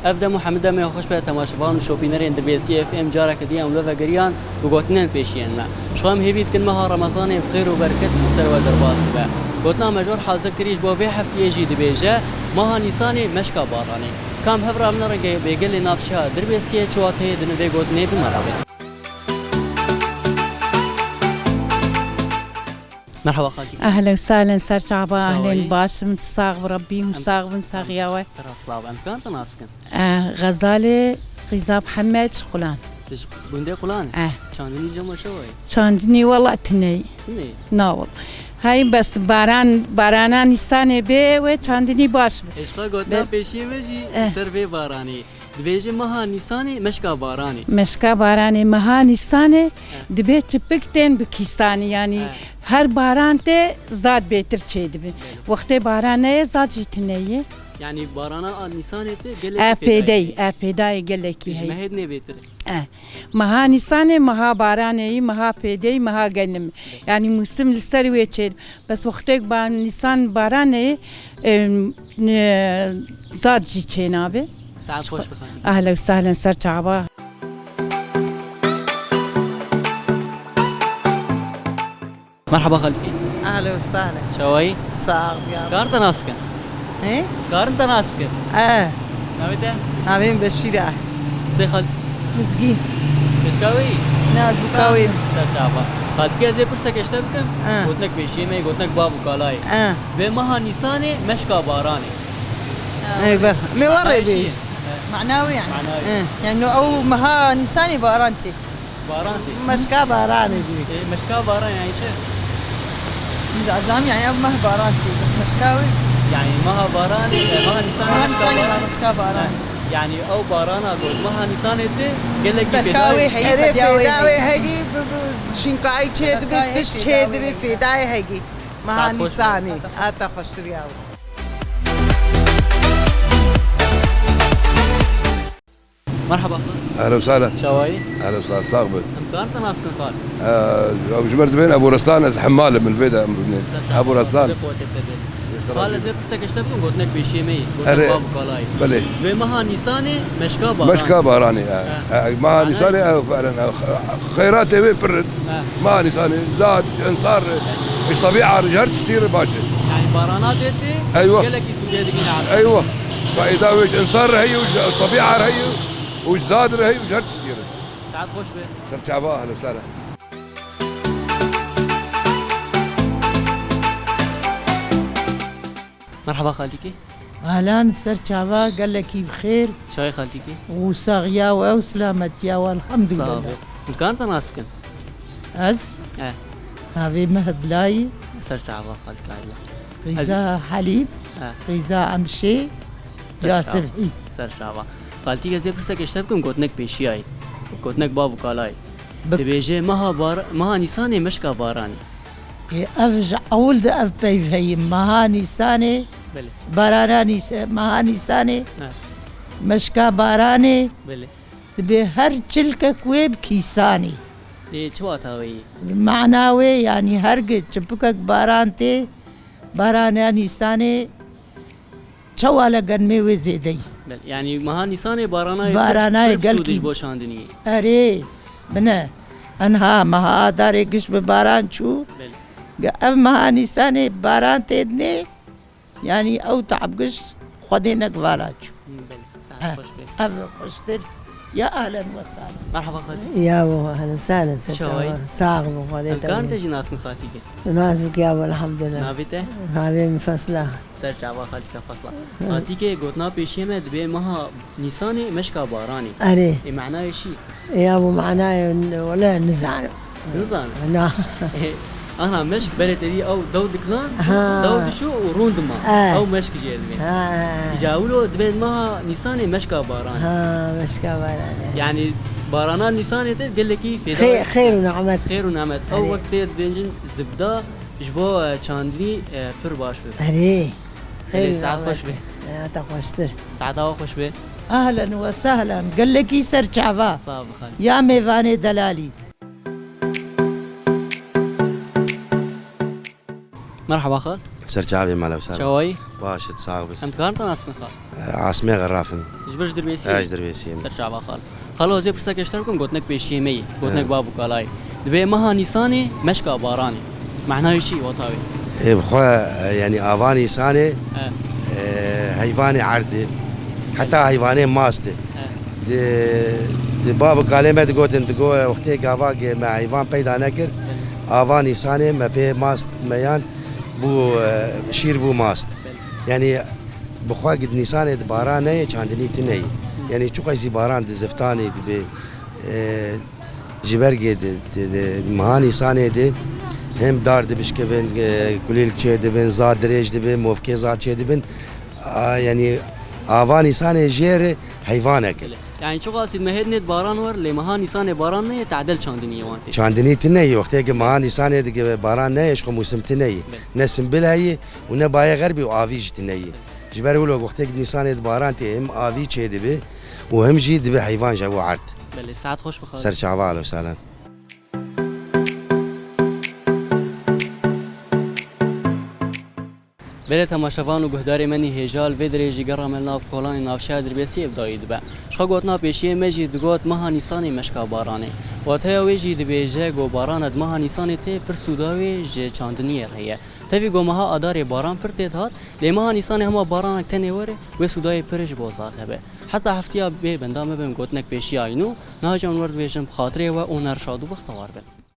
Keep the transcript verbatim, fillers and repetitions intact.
Ev dem û hemû demê xweş be temaşevan û şopînerên Dirbêsiyê F M, careke dî em li we vegeriyan bi gotinên pêşiyên me. Ji xwe em hêvî dikin meha Remezanê bi xêr û bereket li ser we derbas bibe. Gotina me jor hazir kirî ji bo vê heftiyê jî dibêje, meha Nîsanê meşka baranê. Kam hev re em ne rengê bê gelê navçeya Dirbêsiyê çi wateyê dine vê gotinê bi me re be. Merhaba xaltî. Ehlen û sehlen, ser çava, çawayî? Ehlen, baş im, sax bi Rebbî, hûn sax bin, saxiya we. Te re sax be. Em dikarin te nas bikin? Eh, Xezalê Qîza Mihemed ji Qulan. Tu ji gundê Qulan î? Eh. Çandinî cema şewayî? Çandinî wela tineyî. Tineyî? Na wela. Hey bes baran, barana Nîsanê bê wê çandinî baş be. Ê, ji xwe gotina pêşiyê me jî, eh, ser vê baranê. Dibêje meha Nîsanê meşka baranê. Meşka baranê, meha Nîsanê, he, dibê çipik tên bi kîsanî, yanî, he, her baran tê zad bêtir çêdibe. Belê. Wextê baran neyê zad jî tune ye. Yanî barana a Nîsanê tê gelekî, e, pêdayê, pêdayê, e, pêdayê gelekî heye. Ji mehê dinê bêtir e. E. Meha Nîsanê meha baranê yî, meha pêdeyî, meha genim. Belê. Yanî mûsim li ser wê çê. Bes wextêk ba Nîsan baranê, em, ne, zad jî çênabe. Saet xweş be xaltî. Ehlen û sehlen, ser çava. Merhaba xaltî. Ehlen û sehlen. Çawayî? Sax bî. Karin te nas bikin? He? Karin te nas bikin? Eh. Navê te? Navê min Beşîr e. Te xal- Mizgî. Keşka wê yî? Ne, ez bûka wê yim. Ser çava. Xaltî, ez ê pirseke ji te bikim. Eh. Gotinek pêşiyê me yê, gotinek bav û kala yê. Eh. Vê meha Nîsanê meşka baranê. Ey, be. Lê were bêj. Mana wê yani. Mana wê. Eh. Yani ew meha Nîsanê baran tê. Baran tê. Meşka baranê bî. E, meşka baran yani çi? Biz azam yani ev meh baran tê. Bes meşka wê. Yani meha baranê, e, meha Nîsanê meşka baran. Meha Nîsanê meşka baran. Yani ew barana got, meha Nîsanê tê gelekî fêda wê heyî, erê, fêda wê heyî, bi, bi, şinkayî çê dibe, tişt çê dibe, fêdayê heyî. Meha Nîsanê. Hata xweştir ya. Merhaba. Ehlen û sehlen. Çawayî? Ehlen û sehlen, sax be. Em dikarin te nas bikin xal? Ee, ew ji me re dibên Ebû Reslan, ez hemmal im, li vê de em bibînin. Ebû Reslan. Xal, ez ê pirseke ji te bikim, gotinek pêşiyê me yî, gotinek bav û kala yî. Belê. Vê meha Nîsanê meşka baranê. Meşka baranê, e. E, meha Nîsanê, e, feren, e, xeyratê wê pir in. E. Meha Nîsanê, zad, ji ensar, ji tebîa, ji her tiştî re baş e. Yani barana dê tê, eywa, gelekî sûdê digihîne. Eywa. Faîda wê ji ensar re heye û ji tebîa re heye û ji zad re heye û ji her tiştî re. Saet xweş be. Ser çava, ehlen û sehlen. Merhaba xaltîkê. Ahlan, ser çava, gelekî bi xêr. Çawê xaltîkê? Û saxiya we û silametiya we, elhamdulillah. Sax be. Dikarin te nas bikin? Ez? E. Navê me Hidlayî. Ser çava xaltîka Hidla. Qîza Helîb, e, qîza Emşê, ser çava. Sibhî. Ser çava. Xaltî, ez ê pirseke ji te bikim, gotinek pêşiyayê. Gotinek bav û kalayê. Bik. Dibêje meha bar-, meha Nîsanê meşka baranê. Ê, ev ji ewil de ev peyv heye. Meha Nîsanê, belê, barana Nîs-, meha Nîsanê, he, meşka baranê, belê, dibê her çilkek wê bi kîsanê. Ê, çi wata wê yî? Mana wê, yanî her gi çipikek baran tê, barana Nîsanê, çawa le genmê wê zêde yî. Belê, yanî meha Nîsanê baranayê, baranayê pir, pir bi sûd e gelkî ji bo şandiniyê. Erê, bine. Enha meha Adarê giş bi baran çû. Belê. Ge ev meha Nîsanê baran tê dinê, yanî ew te'b giş Xwedê nek vala çû. Belê, saet xweş be. Ev xweştir. Ya ahlen we sahlen. Merhaba xaltî. Ya bo, ahlen sahlen, ser çawa. Sax bo, Xwedê te. Em karin te jî nas bikin xaltîkê? Nas bike ya bo, elhamdulillah. Navê te? Navê min Fesla. Ser çava xaltîka Fesla. Xaltîkê, gotina pêşiyê me dibê meha Nîsanê meşka baranê. Erê. Ê, manayê çi? Ya bo, manayê wele nizanim. Nizanim? Na. Ê, ana meşk berê te dî ew dew dikilan, ha, dew dişû û rûn dima. E. Ew meşk jê dibê. Ha. Îca wilo dibên meha Nîsanê meşka baranê. Ha, meşka baranê. Yanî barana Nîsanê te gelekî fêda. Xê-, xêr û nimet. Xêr û nimet. Ew, erê, wek tê dibêjin zibda ji bo, e, çandinî, e, pir baş be. Erê. Erê, xêr û nimet. Saet xweş be. Ya, te xweştir. Saeta we xweş be. Ahlen we sehlen. Gelekî ser çava. Sax be xaltî. Ya mêvanê delalî. Merhaba xal. Ser çavê mala û sehlen. Çawayî? Baş it, sax bit. Em dikarin te nas bikin xal? Asmê Xerraf im. Ji vir ji Dirbêsiyê? Ez ji Dirbêsiyê im. Ser çava xal. Xalo, ez ê pirsekê ji te bikim, gotinek pêşiyê me yî, gotinek He. bav û kala yî. Dibê meha Nîsanê meşka baranê. Mehnayê çi wata wê? Ê, bi xwe, e, yanî ava Nîsanê, He. e, heyvanê erdê. Heta heyvanê mastê. He. Di, di bav û kalê me digotin, digo, e, wextê gava ge me heyvan peyda nekir, Belê. ava Nîsanê me pê mast meyan bû, e, şîr bû mast. Belê. Yanî bi xwe gid Nîsanê di baran neyê, çandinî tune yî. Yanî çiqasî baran di ziftanê dibe, e, ji ber gê di, di, di meha Nîsanê de hem dar dibişkivin, e, kulîlk çêdibin, za dirêj dibin, movkê za çêdibin. A, yanî ava Nîsanê jê re heyvanek e. Yanî çiqasî mehê dinê di baran wer, lê meha Nîsanê baran neyê, tadil çandiniyê wan tê. Çandinî tune yî, wextê ki meha Nîsanê dike baran neyê, ji xwe mûsim tune yî. Belê. Ne simbil heyî û ne bayê xerbî û avî jî tune yî. Belê. Ji ber wilo wextê ki Nîsanê di baran tê, hem avî çêdibe û hem jî dibe heyvan ji bo erd. Belê, saet xweş bixwe. Ser çava, alo salan. Belê temaşevan û guhdarê me nî hêja, li vê dirêjî gera me li nav kolanê navçeya Dirbêsiyê bi dawî dibe. Ji xwe gotina pêşiyê me jî digot meha Nîsanê meşka baranê. Wateya wê jî dibêje ku barana di meha Nîsanê tê pir sûda wê ji çandiniyê re heye. Tevî ku meha Adarê baran pir tê dihat, lê meha Nîsanê hema baranek tenê were, wê sûdayê pir ji bo zad hebe. Heta heftiya bê benda me bin gotinek pêşiya yî nû, niha jî em wer dibêjin bi xatirê we û ner şad û bextewar bin.